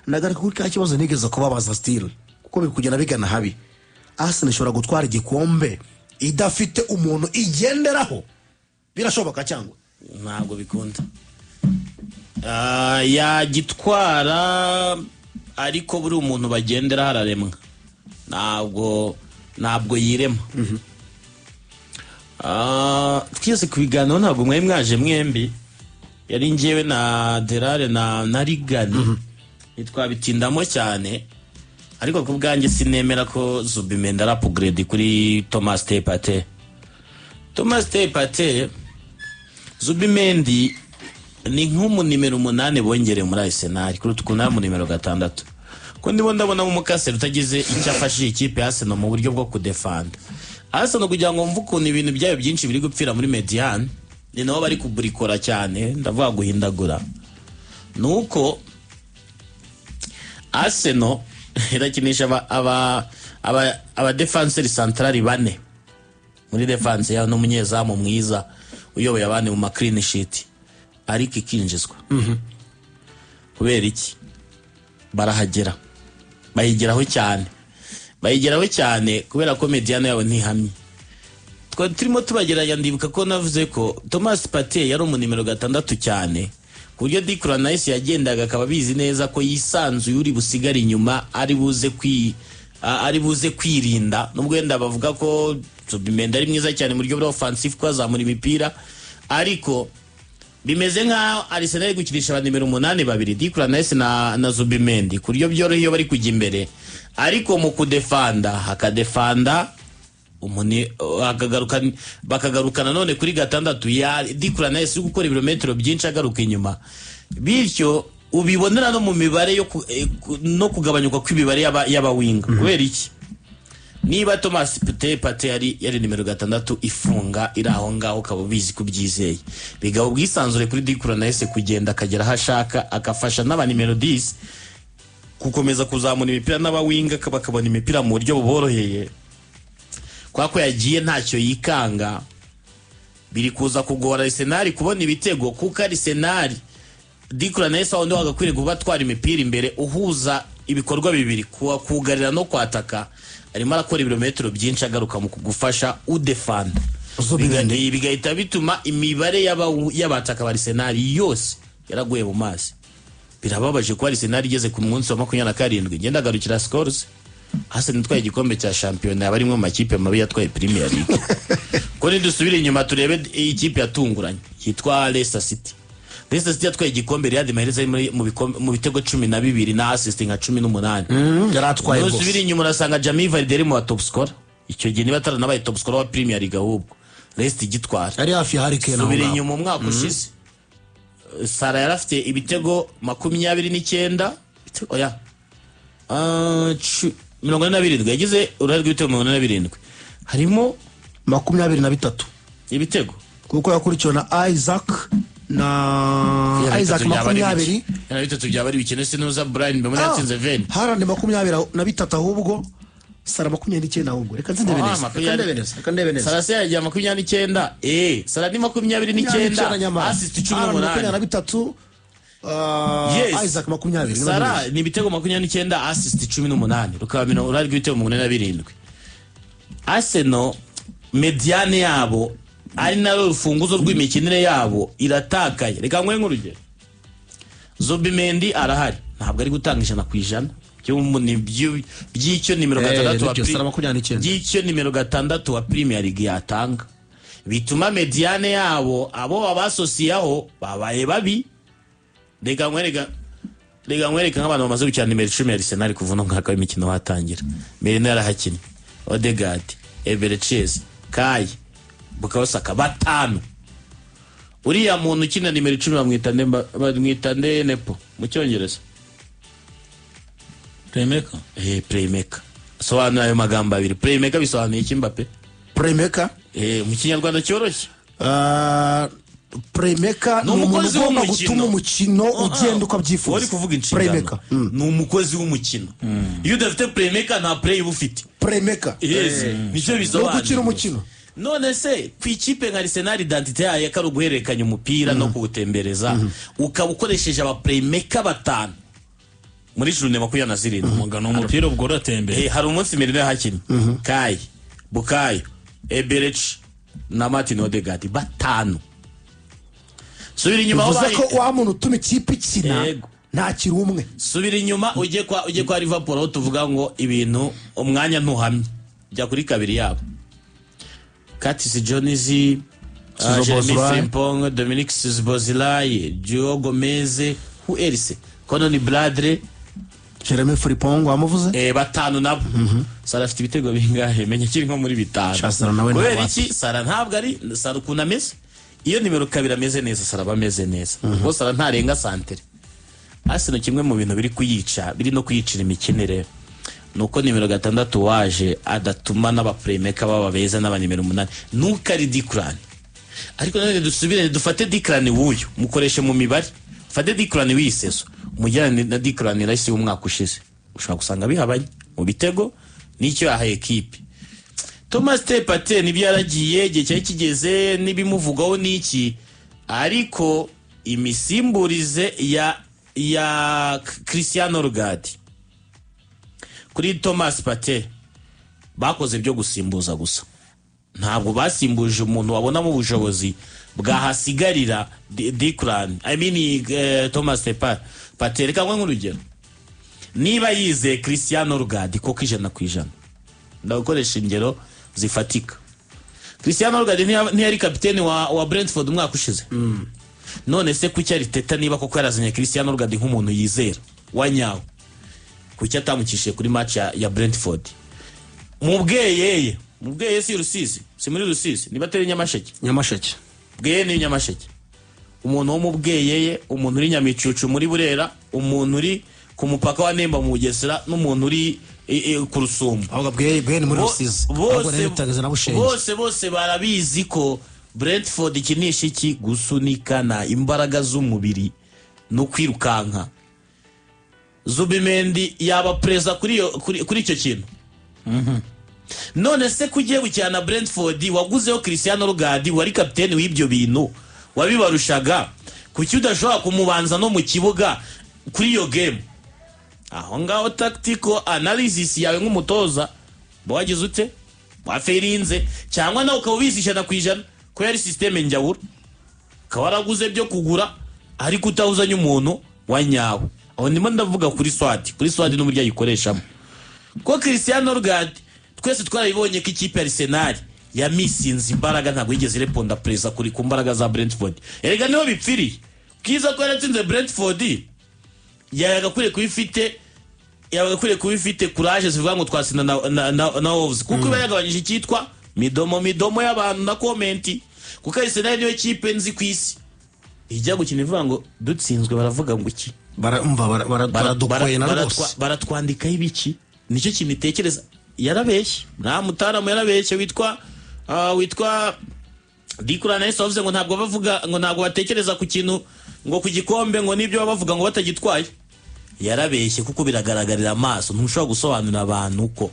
Ndagaruka kuri ka kibazo nigeze kubabaza still, kuko biri kugenda bigana habi. Arsenal ishobora gutwara igikombe idafite umuntu igenderaho? Birashoboka cyangwa? Ntabwo bikunda. Yagitwara, ariko buri umuntu bagendera hararemwa, ntabwo yirema. Twese ku biganiro ntabwo mwari mwaje mwembi, yari njyewe na Derare na Rigani, ntitwabitindamo cyane, ariko ku bwanjye sinemera ko Zubimendi ari upgrade kuri Thomas Partey. Thomas Partey, Zubimendi ni nk'umunimero 8 bongereye muri Arsenal kuruta ukuntu ari umunimero 6, ko ndimo ndabonamo umukaseri utagize icyo afashije ikipe ya Arsenal mu buryo bwo kudefanda. Arsenal, kugira ngo mve ukuntu ibintu byayo byinshi biri gupfira muri médiane, ni nabo bari kuburikora cyane, ndavuga guhindagura, ni uko Arsenal irakinisha aba défenseur central bane muri défense yaho n'umunyezamu mwiza uyoboye abandi mu ma clean sheet, ariko ikinjizwa. Kubera iki? Barahagera, bayigeraho cyane, bayigeraho cyane kubera ko médiane yabo ntihamye. Twari turimo tubageranya, ndibuka ko navuze ko Thomas Partey yari umunimero 6 cyane, ku buryo Declan Rice yagendaga akaba abizi neza ko yisanzuye, uri busigare inyuma ari buze kwirinda. Nubwo wenda bavuga ko Zubimendi ari mwiza cyane mu buryo bwa offensive, ko azamura imipira, ariko bimeze nk'aho Arsenal iri gukinisha aba nimero 8 babiri, Declan Rice na Zubimendi, ku buryo byoroshye iyo bari kujya imbere, ariko mu kudefanda hakadefanda umuni akagaruka, bakagaruka nanone kuri 6 ya Declan Rice uri gukora ibirometero byinshi agaruka inyuma. Bityo ubibonera no mu mibare yo no kugabanyuka kw'imibare y'abawinga. Kubera iki? Niba Thomas Partey yari nimero 6 ifunga iri aho ngaho, ukaba ubizi ko ubyizeye, bigaba ubwisanzure kuri Declan Rice kugenda akagera aho ashaka, agafasha n'aba nimero 10 gukomeza kuzamura imipira, n'abawinga bakabona imipira mu buryo buboroheye, kubera ko yagiye ntacyo yikanga. Biri kuza kugora Arsenal kubona ibitego, kuko Arsenal, Declan Rice wundi wagakwiriye kuba atwara imipira imbere, uhuza ibikorwa bibiri, kugarira no kwataka, arimo arakora ibirometero byinshi agaruka mu kugufasha udefanda. Zubimendi. Bigahita bituma imibare y'abataka ba Arsenal yose yaraguye mu mazi. Birababaje kuba Arsenal igeze ku munsi wa 27, ngenda agarukira scores, Arsenal itwaye igikombe cya shampiyona yaba ari imwe mu makipe mabi yatwaye Premier League, ko nidusubira inyuma turebe ikipe yatunguranye yitwa Leicester City. Leicester City yatwaye igikombe Riyad Mahrez ari mu bitego 12 na assist nka 18. Yari atwaye Nusubira rwose. inyuma urasanga Jamie Vardy ari mu ba top scorer icyo gihe, niba ataranabaye top scorer wa Premier League ahubwo Leicester igitwara. Yari hafi ya Harry Kane aho Subira ngaho. inyuma umwaka ushize, Salah yari afite ibitego 29, oya, 47, yagize uruhare rw'ibitego 47, harimo 23. Ibitego. Kuko yakurikiwe na Isak, na Isak 20. Na bitatu byaba ari bikene, sinuza Brian Mbemo yatsinze 20. Haaland 23, ahubwo Salah 29, ahubwo reka nzindebe neza, reka ndebe neza, reka ndebe neza. Salah se yagiye 29? Salah ni 29, Nyamara assist cumi Haaland makumyabiri n'umunani na bitatu, Yes. Isak 20. Salah ni ibitego 29, assist 18, rukaba uruhare rw'ibitego 47. Arsenal médiane yabo, ari nayo rufunguzo rw'imikinire yabo, iratakaye. Reka nguhe nk'urugero: Zubimendi arahari, ntabwo ari gutanga 100% by'icyo nimero 6 wa Nibyo, Salah 29. by'icyo nimero 6 wa Premier League yatanga. Bituma médiane yabo, abo babasosiyaho babaye babi. Reka nkwereke nk'abantu bamaze gukina nimero 10 ya Arsenal kuva uno mwaka w'imikino watangira: Merino yarahakinnye, Odegaard, Eberechi Eze, Kai, Bukayo Saka, batanu. Uriya muntu ukina nimero 10 bamwita nde? Bamwita nde, Nepo, mu Cyongereza? Playmaker. Playmaker. Sobanura ayo magambo abiri. Playmaker bisobanuye iki, Mbappe? Playmaker. Mu Kinyarwanda cyoroshye. Playmaker Ni ni umuntu umukozi ugomba w'umukino. gutuma umukino ugenda uko abyifuza. Uri kuvuga inshingano. Playmaker. Ni umukozi w'umukino. Iyo udafite playmaker, nta play uba ufite. Playmaker Yes, nicyo ni bisobanuye. ugukina umukino. None se ku ikipe nka Arsenal, identité yayo ko ari uguhererekanya umupira no kuwutembereza, ukaba ukoresheje aba playmaker batanu? Muri journée 27. Umugano umupira ubwo uratembera. Hari umunsi Merino yahakinnye, Kai, Bukayo, Eberechi na Martin Odegaard, batanu. Subira inyuma aho Bivuze ko wa muntu utuma ikipe ikina Yego. ntakiri umwe. Subira inyuma ujye kwa Liverpool, aho tuvuga ngo ibintu umwanya ntuhamye. Jya kuri kabiri yabo: Curtis Jones, Jeremy Szoboszlai. Frimpong, Dominic Szoboszlai, Joe Gomez, who else, Conor Bradley. Jeremy Frimpong wamuvuze. Batanu nabo. Salah afite ibitego bingahe? Menya kiri nko muri bitanu. Sha, Salah nawe Kubera ntawapi. iki? Salah ntabwo ari Salah ukuntu ameze. Iyo nimero 2 ameze neza, Salah aba ameze neza, kuko Salah ntarenga santere. Arsenal, kimwe mu bintu biri kuyica, biri no kuyicira imikinire, ni uko nimero 6 waje adatuma n'abaplaymaker baba beza n'aba nimero 8, nuko ari Declan. Ariko nanone dusubire dufate Declan w'uyu, mukoreshe mu mibare, ufate Declan w'iyi saison umujyane na Declan Rice w'umwaka ushize, ushobora gusanga bihabanye mu bitego n'icyo yahaye ekipe. Thomas Partey nibyo yaragiye, igihe cyari kigeze n'ibimuvugaho n'iki, ariko imisimburize ya Christian Norgaard kuri Thomas Partey, bakoze byo gusimbuza gusa, ntabwo basimbuje umuntu wabonamo ubushobozi bwahasigarira Declan, I mean, Thomas Partey. Reka nguhe nk'urugero: niba yizeye Christian Norgaard koko 100%, ndagukoresha ingero zifatika, Christian Norgaard ntiyari kapiteni wa Brentford umwaka ushize? None se kuki Arteta, niba koko yarazanye Christian Norgaard nk'umuntu yizera wa nyawe, kuki atamukishije kuri match ya Brentford? Mu Bweyeye, mu Bweyeye si Rusizi, si muri Rusizi, niba atari Nyamasheke? Nyamasheke. Bweye ni Nyamasheke. Umuntu wo mu Bweyeye, umuntu uri Nyamicucu muri Burera, umuntu uri ku mupaka wa Nemba mu Bugesera, n'umuntu uri ku Rusumo. Ahubwo Bweye ni muri Rusizi, ahubwo Bose rero bitagaze na Bushenge. Bose barabizi ko Brentford ikinisha iki? Gusunikana, imbaraga z'umubiri no kwirukanka. Zubimendi yaba perezida kuri icyo kintu. None se ko ugiye gukina na Brentford waguzeho Christian Norgaard wari kapiteni w'ibyo bintu wabibarushaga, kuki udashobora kumubanza no mu kibuga kuri iyo game? Aho ngaho tactical analysis yawe nk'umutoza uba wagize ute? Waferinze, cyangwa nawe ukaba ubizi 100% ko yari système njyawura, ukaba waraguze byo kugura ariko utawuzanye umuntu wa nyawe. Aho ndimo ndavuga kuri squad, kuri squad n'uburyo ayikoreshamo, ko Christian Norgaard twese twarabibonye ko ikipe ya Arsenal yamisinze imbaraga, ntabwo yigeze ireponda presa kuri ku mbaraga za Brentford. Erega niho bipfiriye. Bwiza ko yaratsinze Brentford, yagakwiriye kuba ifite courage zivuga ngo twatsinda na Wolves, kuko iba yagabanyije icyitwa midomo midomo y'abantu na comment, kuko Arsenal niyo kipe nzi ku isi ijya gukina ivuga ngo dutsinzwe baravuga ngo iki? Barumva baradukwena rwose. Baratwandikaho ibiki? Nicyo kintu itekereza. Yarabeshye nta mutaramu, yarabeshye witwa Declan Rice wavuze ngo ntabwo bavuga ngo ntabwo batekereza ku kintu ngo ku gikombe, ngo nibyo baba bavuga ngo batagitwaye. Yarabeshye, kuko biragaragarira amaso, ntushobora gusobanurira abantu ko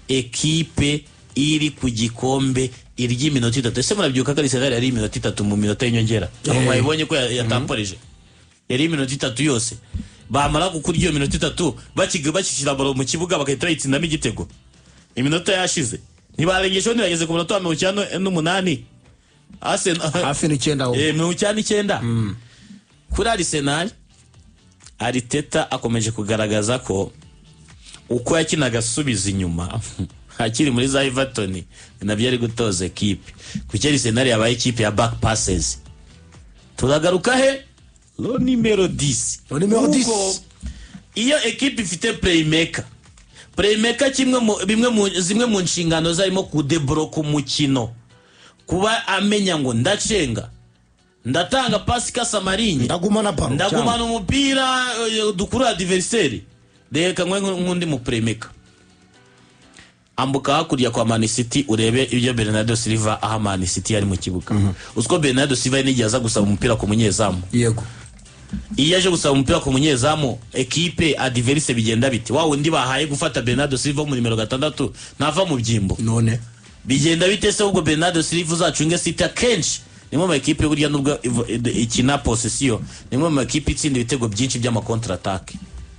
ekipe iri ku gikombe irya iminota 3. Ese murabyuka ko Arsenal yari iminota 3 mu minota y'inyongera? Abo mwabibonye ko yatamporije, yari iminota 3 yose. Bamara gukurya iyo minota 3, bakishyira ballon mu kibuga, bagahita bayitsindamo igitego iminota yashize. Ntibarengejeho, ntibageze ku munota wa 98. Arsenal Hafi n'icyenda ahubwo. 99 kuri Arsenal. Arteta akomeje kugaragaza ko uko yakinaga asubiza inyuma akiri muri za Everton nabyo ari gutoza ekipe, kuko Arsenal yabaye ikipe ya back passes. Turagaruka he? Le numéro 10. Le numéro 10. Kuko iyo ekipe ifite playmaker, playmaker kimwe mu bimwe mu zimwe mu nshingano zarimo kudebloka umukino, kuba amenya ngo ndacenga, ndatanga pasi kasamarinye, Ndagumana ballon. Ndagumana umupira, dukura adversaire. Reka nkwe nk'undi mu playmaker. Ambuka hakurya kwa Man City, urebe ibyo Bernardo Silva aha Man City yari mu kibuga. Uziko Bernardo Silva n'igihe aza gusaba umupira ku munyezamu? Yego. Iyo aje gusaba umupira ku munyezamu, ekipe adverse bigenda bite? Wa wundi bahaye gufata Bernardo Silva mu nimero 6 ntava mu byimbo? None Bigenda bite se? Ubwo Bernardo Silva uzacunge City, akenshi nimwe mu makipe burya nubwo ikina possession, nimwe mu makipe itsinda ibitego byinshi by'ama contre attaque.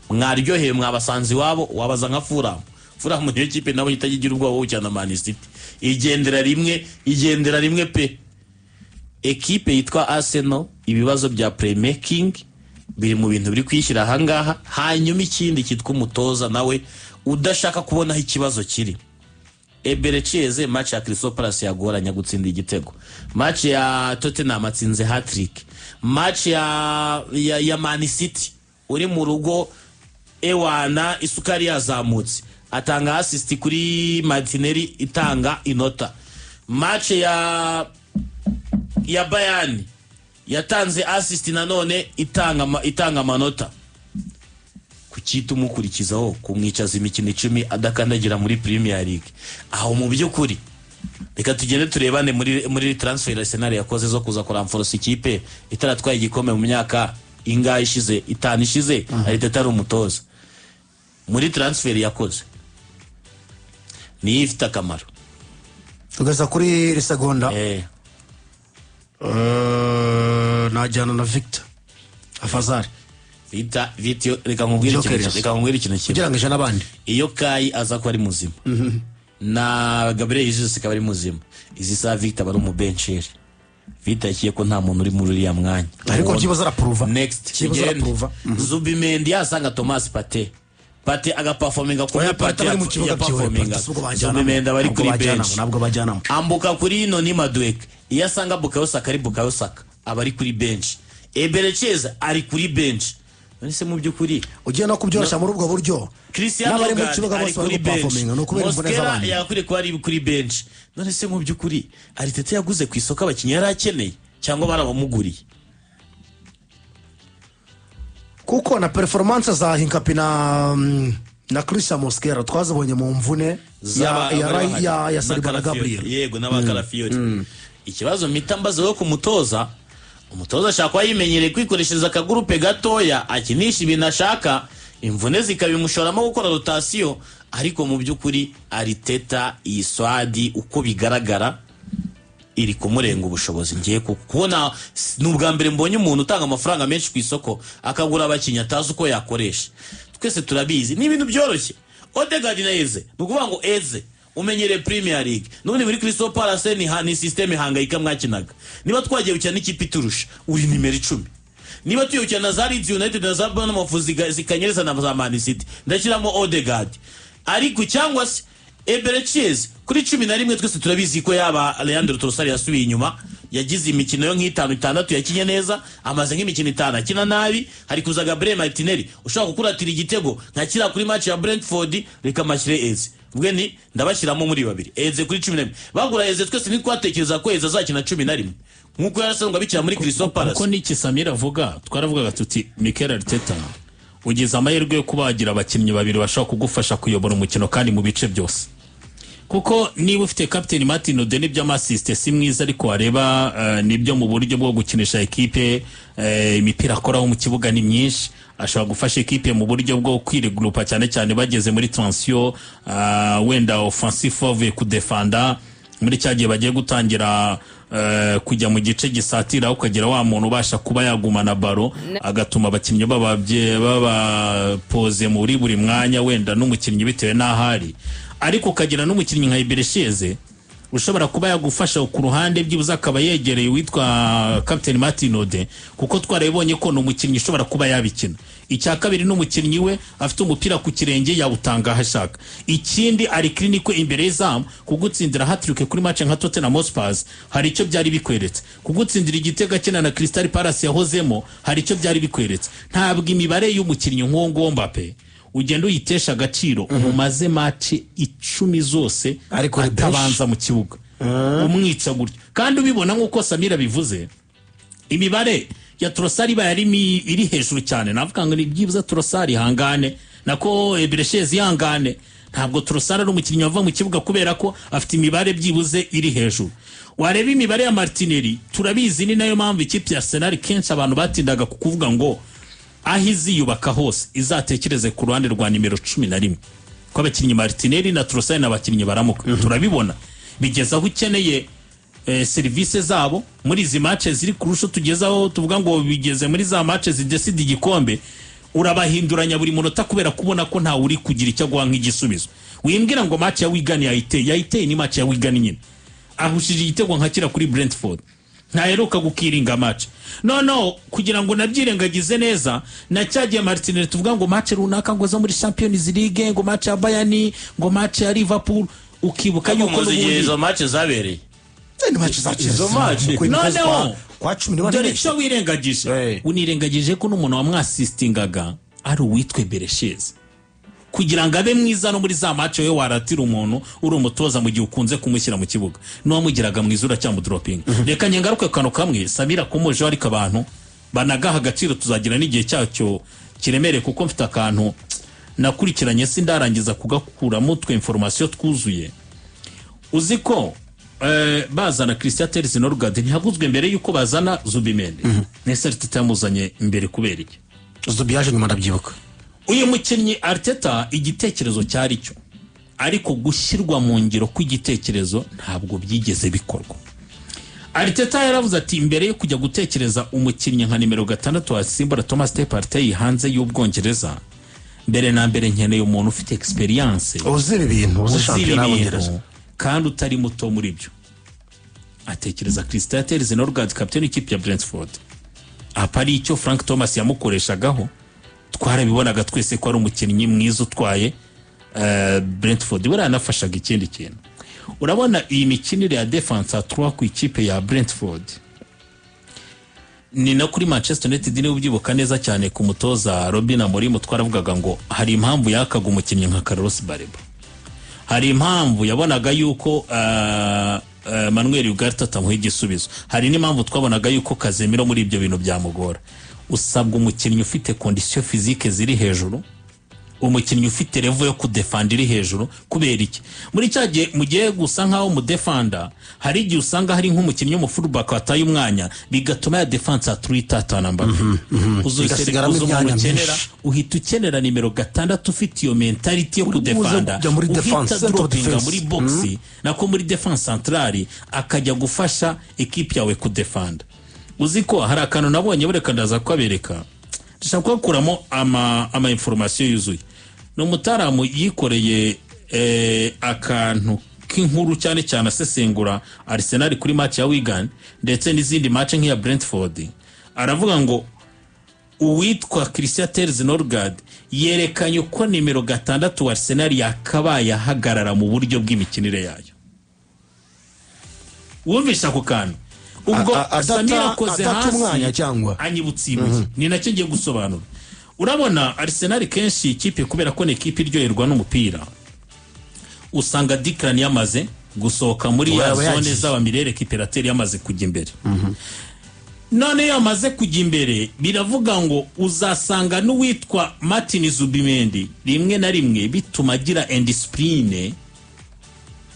Mwaryoheye, mwabasanze iwabo. Wabaza nka Fulham. Fulham niyo kipe nabo itajya igira ubwoba bwo cyane. Man City igendera rimwe, igendera rimwe pe. Ekipe yitwa Arsenal, ibibazo bya playmaking biri mu bintu biri kwishyira ahangaha. Hanyuma ikindi cyitwa umutoza nawe udashaka kubona aho ikibazo kiri. Eberechi Eze, match ya Crystal Palace yagoranye gutsinda igitego, match ya Tottenham atsinze hat-trick, match ya Man City uri mu rugo, ewana isukari yazamutse, atanga assist kuri Martinelli itanga inota. Match ya Bayern yatanze assist nanone itanga amanota. Kuki umukurikizaho kumwicaza imikino 10 adakandagira muri Premier League? Aho mu by'ukuri reka tugende turebane muri transfer Arsenal yakoze zo kuza kuramforosa ikipe itaratwaye igikombe mu myaka ingahe ishize, 5 ishize, Arteta ari umutoza. Muri transfer yakoze niyo ifite akamaro. Tugeza kuri iri segonda, najyana na Victor Afazari. Vita Vitio, reka nkubwire ikintu. Gyökeres. Reka nkubwire ikintu kimwe. Ugereranyije n'abandi. Iyo Kai aza ko ari muzima na Gabriel Jesus akaba ari muzima, izi saha Victor aba ari umubencheri. Victor yakiye ko nta muntu uri muri uriya mwanya. Ariko byibuze arapuruva. Next. Byibuze Tugende. arapuruva. Zubimendi yasanga Thomas Partey, Partey agaperforminga kuri Oya, Partey Partey ari mu kibuga ya byihoreye. performinga. Partey si ubwo bajyanamo. Zubimendi aba ari Ntabwo kuri bajyanamo, bench. ntabwo bajyanamo. Ambuka kuri Noni Madueke, iyo asanga Bukayo Saka ari Bukayo Saka aba ari kuri bench, Eberechi Eze ari kuri bench. None se mu by'ukuri Ugiye no kubyoroshya muri ubwo buryo, Cristiano n'abari mu Odegaard kibuga ari bose bari kuri bench, guperforminga, ni ukubera imvune Mosquera z'abandi. yagakwiriye kuba ari kuri bench. None se mu by'ukuri Arteta yaguze ku isoko abakinnyi yari akeneye cyangwa barabamuguriye? Kuko na performance za Hincapie na Christian Mosquera twazibonye mu mvune ya Saliba na Gabriel. Yego, n'aba Calafiori. Ikibazo mpita mbaza wo ku mutoza, umutoza ashaka kuba yimenyereye kwikoreshereza akagurupe gatoya akinisha ibintu ashaka, imvune zikabimushoramo gukora rotation. Ariko mu by'ukuri Arteta, iyi squad uko bigaragara iri kumurenga ubushobozi. Ngiye kubona ni ubwa mbere mbonye umuntu utanga amafaranga menshi ku isoko akagura abakinnyi atazi uko yakoresha. Twese turabizi, ni ibintu byoroshye. Odegaard na Eze, ni ukuvuga ngo Eze umenyereye Premier League, n'ubundi muri Crystal Palace ni system hangayika mwakinaga. Niba twagiye gukina n'ikipe iturusha, uri nimero 10. Niba tugiye gukina na za Leeds United na za Bournemouth zikanyereza na za Man City, ndashyiramo Odegaard. Ariko cyangwa se Eberechi Eze kuri 11, twese turabizi ko yaba Leandro Trossard yasubiye inyuma, yagize imikino yo nk'itanu, itandatu yakinye neza, amaze nk'imikino 5 akina nabi. Hari kuza Gabriel Martinelli ushobora kukuratira igitego nka kiriya kuri match ya Brentford. Reka mashyire Eze, ubwe ni ndabashyiramo muri babiri, Eze kuri 11. Bagura Eze twese ntitwatekereza ko Eze azakina 11 nk'uko yarasanzwe abikina muri Crystal Palace. Kuko n'iki Samir avuga, twaravugaga tuti Mikel Arteta ugize amahirwe yo kubagira abakinnyi babiri bashobora kugufasha kuyobora umukino kandi mu bice byose, kuko niba ufite kapiteni Martin Odegaard, nibyo ama assist si mwiza, ariko wareba nibyo mu buryo bwo gukinisha ekipe, imipira akoraho mu kibuga ni myinshi, ashobora gufasha ekipe mu buryo bwo kwirigurupa, cyane cyane bageze muri transition, wenda offensif bavuye kudefanda, muri cya gihe bagiye gutangira kujya mu gice gisatira, ukagira wa muntu ubasha kuba yagumana ballon, agatuma abakinnyi babapoze muri buri mwanya, wenda n'umukinnyi bitewe n'aho ari. Ariko ukagira n'umukinnyi nka Eberechi Eze ushobora kuba yagufasha ku ruhande, byibuze akaba yegereye uwitwa Captain Martin Ode, kuko twarabibonye ko ni umukinnyi ushobora kuba yabikina. Icya kabiri, ni umukinnyi we afite umupira ku kirenge yawutanga aho ashaka. Ikindi, ari clinical imbere y'izamu. Kugutsindira hat-trick kuri match nka Tottenham Hotspur hari icyo byari bikweretse, kugutsindira igitego akina na Crystal Palace yahozemo hari icyo byari bikweretse. Ntabwo imibare y'umukinnyi nk'uwo nguwo Mbappe ugenda uyitesha agaciro umumaze match 10 zose Ari kuri bench. atabanza mu kibuga, umwica gutyo. Kandi ubibona nk'uko Samira bivuze, imibare ya Trossard iba yari iri hejuru cyane. Navuga ngo ni byibuze Trossard ihangane, nako Eberechi Eze ihangane. Ntabwo Trossard ari umukinnyi wava mu kibuga kubera ko afite imibare byibuze iri hejuru. Wareba imibare ya Martinelli, turabizi, ni nayo mpamvu ikipe ya Arsenal kenshi abantu batindaga ku kuvuga ngo aho iziyubaka hose izatekereze ku ruhande rwa nimero 11, ko abakinnyi Martinelli na Trossard ni abakinnyi baramuka. Turabibona bigeze aho ukeneye serivisi zabo muri izi match ziri kurusha tugezaho, tuvuga ngo bigeze muri za match zidesida igikombe. Urabahinduranya buri munota kubera kubona ko ntawe uri kugira icyo aguha nk'igisubizo. Wimbwira ngo match ya Wigan yayiteye, yayiteye, ni match ya Wigan nyine, ahushije igitego nka kira kuri Brentford, ntaheruka gukiringa match. No kugira ngo nabyirengagize neza na cyagiye Martinelli, tuvuga ngo match runaka, ngo zo muri Champions League, ngo match ya Bayern, ngo match ya Liverpool, ukibuka yuko Muzi igihe n'ubundi izo match zabereye? Ni match za Chelsea. Izo match. Mu kwezi Noneho kwa 10 niba dore ntibeshye. icyo wirengagije, unirengagije ko n'umuntu wamwasistingaga ari uwitwe Bereshezi, kugira ngo abe mwiza no muri za match. We waratira umuntu uri umutoza mu gihe ukunze kumushyira mu kibuga, n'uwamugiraga mwiza uracyamudropinga. Reka ngengaruke ku kantu kamwe Samira akomojeho, ariko abantu banagaha agaciro, tuzagira n'igihe cyacyo kiremereye, kuko mfite akantu nakurikiranye sindarangiza kugakuramo utwe information twuzuye. Uzi ko bazana Christian Terzi Norgard, ntihaguzwe mbere yuko bazana Zubimendi? Nese Arteta yamuzanye imbere kubera iki? Zubi yaje nyuma, ndabyibuka. Uyu mukinnyi, Arteta igitekerezo cyari cyo, ariko gushyirwa mu ngiro kw'igitekerezo ntabwo byigeze bikorwa. Arteta yaravuze ati: "Mbere yo kujya gutekereza umukinnyi nka nimero 6 wasimbura Thomas Partey hanze y'Ubwongereza, mbere na mbere nkeneye umuntu ufite experience, uzi ibi bintu, uzi uzi ibi shampiyona y'Abongereza." bintu kandi utari muto muri byo." Atekereza Christian Terzi Norgard, kapiteni w'ikipe ya Brentford. Apa ari icyo Frank Thomas yamukoreshagaho, twarabibonaga twese ko ari umukinnyi mwiza utwaye Brentford. Buriya yanafashaga ikindi kintu. Urabona iyi mikinire ya défense à 3 ku ikipe ya Brentford, ni no kuri Manchester United, niba ubyibuka neza cyane, ku mutoza Robin Amorim twaravugaga ngo hari impamvu yakaga umukinnyi nka Carlos Baleba, hari impamvu yabonaga yuko Manuel Ugarte atamuha igisubizo, hari n'impamvu twabonaga yuko Casemiro muri ibyo bintu byamugora. Usabwa umukinnyi ufite condition physique ziri hejuru, umukinnyi ufite level yo kudefanda iri hejuru. Kubera iki? Muri cya gihe mugiye gusa nkaho mudefanda, hari igihe usanga hari nk'umukinnyi w'umufullback wataye umwanya, bigatuma ya défense à trois itatana Mbappe. Igasigaramo Uzi umuntu imyanya ukenera? myinshi. Uhita ukenera nimero 6 ufite iyo mentality yo Uri buze kudefanda, kujya muri defense, uhita center of dropinga defense. muri box, nako muri défense centrale, akajya gufasha ekipi yawe kudefanda. Uzi ko hari akantu nabonye, bureka ndaza kukabereka, ndashaka kugakuramo ama information yuzuye. Ni umutaramu yikoreye akantu k'inkuru, cyane cyane asesengura Arsenal kuri match ya Wigan ndetse n'izindi match nk'iya Brentford. Aravuga ngo uwitwa Christian Terzi Norgard yerekanye uko nimero 6 wa Arsenal yakabaye ahagarara mu buryo bw'imikinire yayo. Wumvisha ako kantu ubwo? Samira akoze adata hasi umwanya cyangwa? Anyibutsa ibuye, ni nacyo ngiye gusobanura. Urabona Arsenal kenshi ikipe, kubera ko ni ikipe iryoherwa n'umupira, usanga Declan yamaze gusohoka muri ya Yaba zone yagiye. z'aba milieu récupérateur, yamaze kujya imbere. None iyo yamaze kujya imbere, biravuga ngo uzasanga n'uwitwa Martin Zubimendi rimwe na rimwe bituma agira indiscipline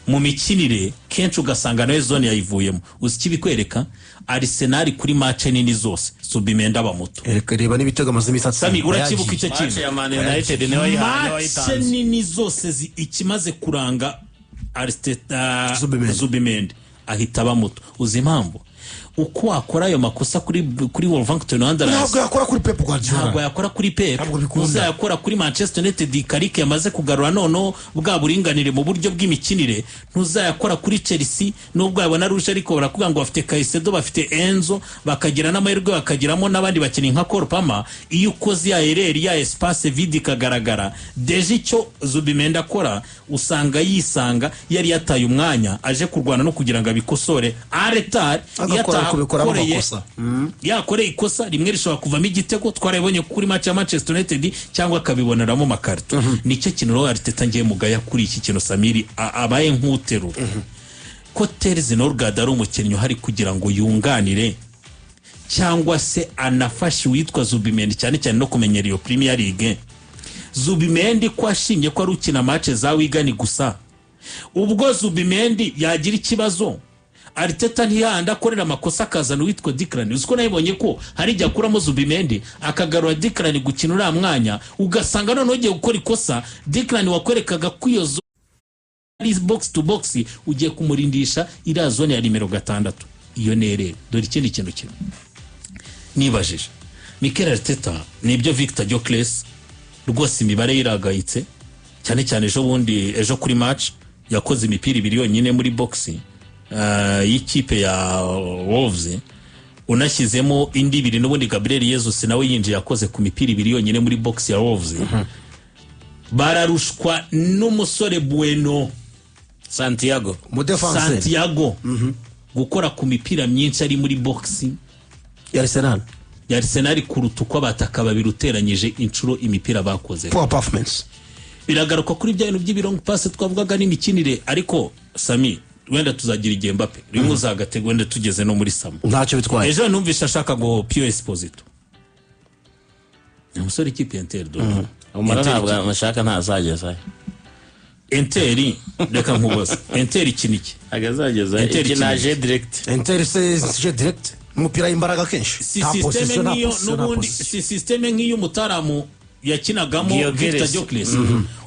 mu mikinire, kenshi ugasanga nawe zone yayivuyemo. Uzi ikibikwereka? Arsenal kuri match nini zose Zubimendi aba muto. Reka reba n'ibitego amaze iminsi Sami, atsinda. urakibuka Yagiye. icyo Match kintu? ya Man United niwe Match wayitanze. nini zose ikimaze kuranga Arteta, Zubimendi. Zubimendi ahita aba muto. Uzi impamvu? Uko wakora ayo makosa kuri Wolverhampton Wanderers, Ntabwo yakora kuri Pep Guardiola. ntabwo yakora kuri Pep. Ntabwo bikunda. Uzayakora kuri Manchester United, Carrick yamaze kugarura noneho bwa buringanire mu buryo bw'imikinire. Ntuzayakora kuri Chelsea, nubwo yabona ruje, ariko barakubwira ngo bafite Caicedo, bafite Enzo, bakagira n'amahirwe bakagiramo n'abandi bakinnyi nka Cole Palmer. Iyo ukoze ya erreur, ya espace vide ikagaragara, déjà icyo Zubimendi akora, usanga yisanga yari yataye umwanya, aje kurwana no kugira ngo abikosore aretari. Agakora kubikoramo amakosa. Yakoreye ikosa rimwe rishobora kuvamo igitego, twarabibonye kuri match ya Manchester United, cyangwa akabiboneramo makarito. Nicyo kintu rero Arteta ngiye mugaya kuri iki kintu Samiri abaye nk'uterura, ko Terzi Norgard ari umukinnyi uhari kugira ngo yunganire cyangwa se anafashe uwitwa Zubimendi, cyane cyane no kumenyera iyo Premier League. Zubimendi ko ashimye ko ari ukina match za Wigan gusa, ubwo Zubimendi yagira ikibazo, Arteta ntiyahandi akorera amakosa akazana uwitwa Declan? Uzi ko nabibonye ko hari igihe akuramo Zubimendi akagarura Declan gukina uriya mwanya, ugasanga noneho ugiye gukora ikosa, Declan wakwerekaga ko iyo zone ari box to box, ugiye kumurindisha iriya zone ya nimero 6, iyo nerere. Dore ikindi kintu kimwe nibajije: Mikel Arteta, nibyo, Victor Gyökeres rwose imibare ye iragayitse, cyane cyane ejo bundi, ejo kuri match yakoze imipira ibiri yonyine muri box y'ikipe ya Wolves. Unashyizemo indi ibiri n'ubundi Gabriel Jesus nawe yinjiye yakoze ku mipira ibiri yonyine muri box ya Wolves. Bararushwa n'umusore Bueno Santiago. Umudefanseri. Santiago gukora ku mipira myinshi ari muri box ya Arsenal ya Arsenal kuruta uko abataka babiri uteranyije inshuro imipira bakoze. Poor performance. Biragaruka kuri bya bintu by'ibi long pass twavugaga n'imikinire. Ariko Sami, wenda tuzagira igihe Mbappe rimwe uzagatego, wenda tugeze no muri summer. Ntacyo bitwaye. Ejo numvise ashaka ngo Pio Esposito, ni umusore ikipe ya Inter do Umara Inter. Ntabwo amashaka, ntazagezayo. Inter, reka nkubaze, Inter ikina iki? Ntabwo azagezayo. Inter ikina ikina jeu direct. Inter se jeu direct, umupira w'imbaraga kenshi. Si Nta système position, nta nk'iyo position, nta n'ubundi position. Si système nk'iyo umutaramu yakinagamo. Gyökeres. Victor Gyökeres,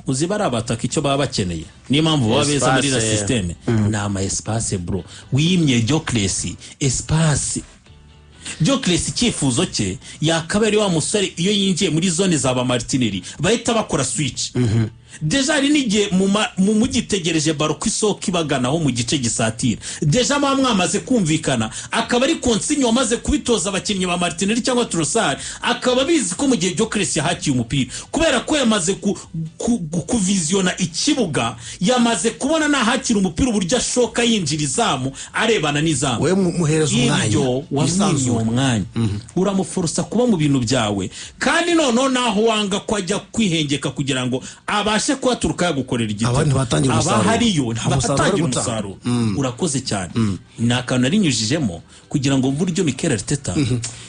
uzi bari abataka icyo baba bakeneye, niyo mpamvu baba beza muri iriya Espace. système, ni ama espace, bro. Wimye Gyökeres espace. Gyökeres icyifuzo cye yakaba ari wa musore iyo yinjiye muri zone za ba Martinelli bahita bakora switch. Déjà hari n'igihe mu mugitegereje ballon ku isoko ibaganaho mu gice gisatira, déjà muba mwamaze kumvikana, akaba ari consigne wamaze kubitoza abakinnyi ba Martinelli cyangwa Trossard, akaba abizi ko mu gihe Gyökeres yahakiye umupira, kubera ko yamaze kuvisiona ikibuga, yamaze kubona nahakira umupira uburyo ashoka yinjira izamu arebana n'izamu. We muhereza umwanya. Ibyo wamwimye Wisanzure. uwo mwanya, uramuforosa kuba mu bintu byawe, kandi noneho naho wanga ko ajya kwihengeka kugira ngo abashe kuhaturuka yagukorera igitego, Abandi ntibatangira umusaruro. Abahariyo Umusaruro bari ntibatangira gutanga. umusaruro. Urakoze cyane, ni akantu narinyujijemo kugira ngo mve uburyo Mikel Arteta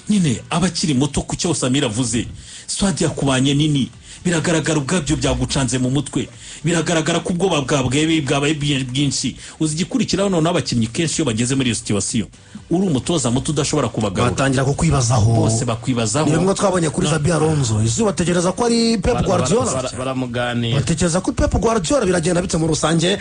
nyine aba akiri muto. Ku cyo Samira avuze, squad yakubanye nini, biragaragara ubwabyo byagucanze mu mutwe, biragaragara ko ubwoba bwabwe bwabaye bwinshi. Uzi igikurikiraho noneho? Abakinnyi kenshi iyo bageze muri iyo situation, uri umutoza muto udashobora kubagarura, batangira kukwibazaho. Bose bakwibazaho. Ni bimwe twabonye kuri Xabi Alonso. Izuba batekereza ko ari Pep Guardiola. Baramuganira. Batekereza ko Pep Guardiola. Biragenda bite muri rusange?